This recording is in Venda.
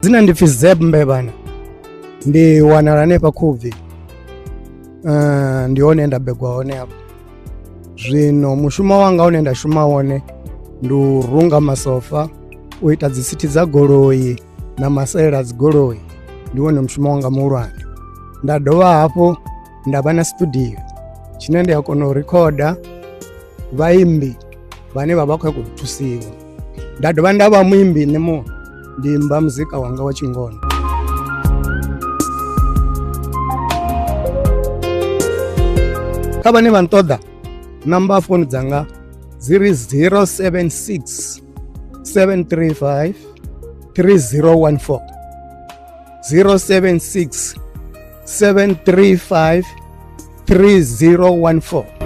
Dzina ndi pfi Zeb Mbevhana, ndi wanala hanefha Khubvi. Ndi hone nda begwa hone hafho. Zwino mushumo wanga une nda shuma wone ndi u runga masofa, u ita dzi sithi dza goloi na masalela a dzi goloi, ndi wone mushumo wanga muhulwane. Nda dovha hafhu nda vha na studio tshine ndi a kona u rikhoda vhaimbi vhane vha vha khou nyaga u thusiwa. Nda dovha nda vha muimbi nṋe muṋe, ndi imba muzika wanga wa tshingona. Kha vhane vha nṱoḓa, namba founu dzanga dzi ri 076 735 3014, 076 735 3014.